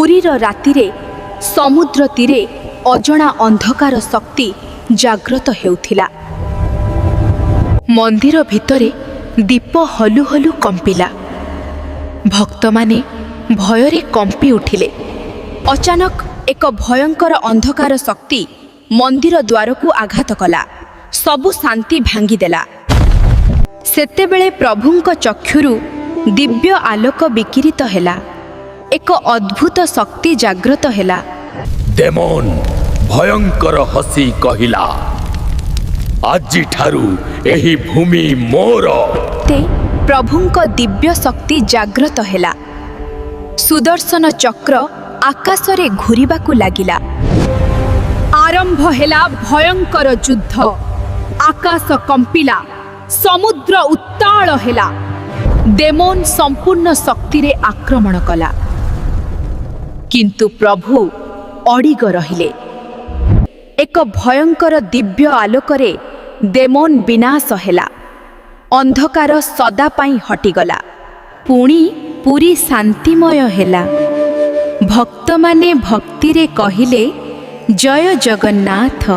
ପୁରୀର ରାତିରେ ସମୁଦ୍ର ତୀରେ ଅଜଣା ଅନ୍ଧକାର ଶକ୍ତି ଜାଗ୍ରତ ହେଉଥିଲା। ମନ୍ଦିର ଭିତରେ ଦୀପ ହଲୁ ହଲୁ କମ୍ପିଲା। ଭକ୍ତମାନେ ଭୟରେ କମ୍ପି ଉଠିଲେ। ଅଚାନକ ଏକ ଭୟଙ୍କର ଅନ୍ଧକାର ଶକ୍ତି ମନ୍ଦିର ଦ୍ୱାରକୁ ଆଘାତ କଲା। ସବୁ ଶାନ୍ତି ଭାଙ୍ଗିଦେଲା। ସେତେବେଳେ ପ୍ରଭୁଙ୍କ ଚକ୍ଷୁରୁ ଦିବ୍ୟ ଆଲୋକ ବିକିରିତ ହେଲା। ଏକ ଅଦ୍ଭୁତ ଶକ୍ତି ଜାଗ୍ରତ ହେଲା। ଡେମନ୍ ଭୟଙ୍କର ହସି କହିଲା, "ଆଜିଠାରୁ ଏହି ଭୂମି ମୋର।" ତେ ପ୍ରଭୁଙ୍କ ଦିବ୍ୟ ଶକ୍ତି ଜାଗ୍ରତ ହେଲା। ସୁଦର୍ଶନ ଚକ୍ର ଆକାଶରେ ଘୁରିବାକୁ ଲାଗିଲା। ଆରମ୍ଭ ହେଲା ଭୟଙ୍କର ଯୁଦ୍ଧ। ଆକାଶ କମ୍ପିଲା, ସମୁଦ୍ର ଉତ୍ତାଳ ହେଲା। ଡେମୋନ୍ ସମ୍ପୂର୍ଣ୍ଣ ଶକ୍ତିରେ ଆକ୍ରମଣ କଲା, କିନ୍ତୁ ପ୍ରଭୁ ଅଡ଼ିଗ ରହିଲେ। ଏକ ଭୟଙ୍କର ଦିବ୍ୟ ଆଲୋକରେ ଡେମୋନ୍ ବିନାଶ ହେଲା। ଅନ୍ଧକାର ସଦା ପାଇଁ ହଟିଗଲା। ପୁଣି ପୁରୀ ଶାନ୍ତିମୟ ହେଲା। ଭକ୍ତମାନେ ଭକ୍ତିରେ କହିଲେ, "ଜୟ ଜଗନ୍ନାଥ।"